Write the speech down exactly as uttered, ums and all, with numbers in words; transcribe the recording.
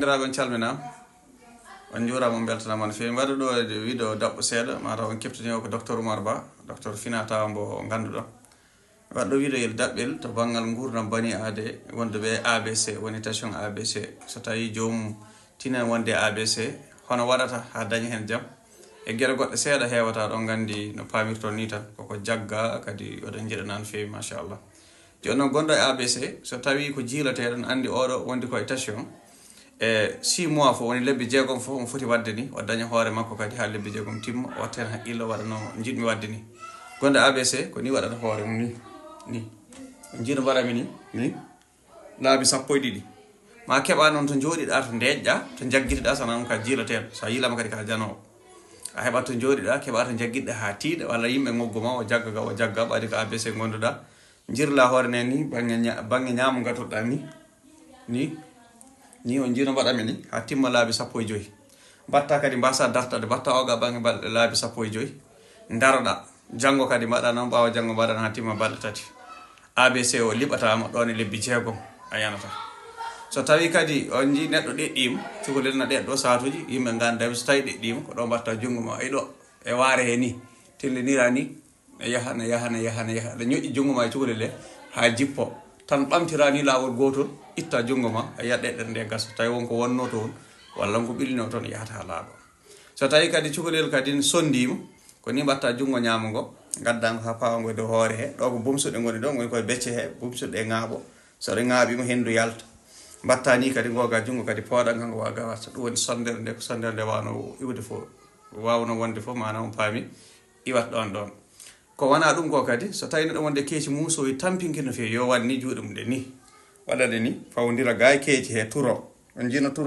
Banndiraaɓe, on calminaama, on njuuraama, on mbeltanaama no feewi. Mbaɗa ɗo e wiɗo daɓɓo seeɗa, mataw on keɓtani o ko Docteur Oumar Ba, docteur finata mbo ngannduɗon. Waɗɗo wiɗo yel daɓɓel to banngal nguurndam bani aade wonduɓe A B C, woni tension A B C. So tawi joomum tinen wonde A B C, hono waɗata haa daña heen jam? E gere goɗɗe seeɗa heewata, ɗon nganndi no paamirton ni tan, koko jagga, kadi oɗon njiɗa naan feewi, machallah. Jooni noon, gonɗo e A B C, so tawi ko jiilateeɗo, no anndi oɗo wondi ko e tension, e six mois fof, woni lebbi jeegom fof, omo foti waɗde ni, o daña hoore makko kadi haa lebbi jeegom timma, o watta heen haqqillo, waɗa no njiɗmi waɗde ni. Gonɗo A B C, ko ni waɗata hoore mum ni, ni. On njiɗo mbaɗa mi ni, ni. Laabi sappo e ɗiɗi. Ma keɓa noon to njooɗiɗa, to ndeeƴɗa, to jaggitiɗa, so a noon ka jiilateeɗo, so a yiilama kadi ka janoowo. A heɓat to njooɗiɗa, keɓa to jaggitɗa haa tiiɗa, walla yimɓe ngoggo ma, o jagga ga, o jagga, ɓaadi ko A B C ngonduɗa. Njirla hoore nden ni, bannge ña-, bannge ñaamo ngatoɗa ni, ni, ni on njiɗo mbaɗa mi ni, haa timma laabi sappo e joy. Mbatta kadi, mbasa dartade, mbatta oga bannge balɗe laabi sappo e joy. Ndaroɗa, janngo kadi mbaɗa noon, ɓaawo janngo mbaɗa noon haa timma balɗe tati. A B C o liɓataama ɗoon e lebbi jeegom, a yanata. So tawi kadi on njii neɗɗo ɗeɗɗiima, cukalel na ɗeɗɗo saatuuji, yimɓe ngannda, so tawi ɗeɗɗiima, ko ɗo mbatta junngo ma, e ɗo, e waare he ni, tillinira ni, ne yaha, ne yaha, ne yaha, ne yaha, aɗa ñoƴƴi junngo ma e cukalel he, haa jippo. Tan ɓamtira ni laawol gootol, itta junngo ma, a yiya ɗeɗɗere nde gasa. Tawi won ko wonnoo toon, walla ko ɓillinoo toon, yahata haa laaɓa. So tawi kadi cukalel kadi sondiima, ko ni mbatta junngo ñaamo ngo, ngadda ngo haa pawa ngo e dow hoore he. Ɗo ko bumsuɗe ngoni ɗo, ngoni koye becce he, bumsuɗe e ŋaaɓo. So ɗe ŋaaɓiima, henndu yalta. Mbatta ni kadi, ngoga junngo kadi pooɗa nga, ngo waga watta. Ɗum woni sonndere nde, ko sonndere nde wano iwde fof, wawno wonde fof, maanaam on paami, iwat ɗon ɗon. Ko wona ɗum ko kadi, so tawi neɗɗo wonde keeci muusowi tampinkino feewi, yo waɗ ni juuɗe mum ɗe ni. Waɗa ɗe ni, fawndira ga e keeci he, turo. On njiino turo?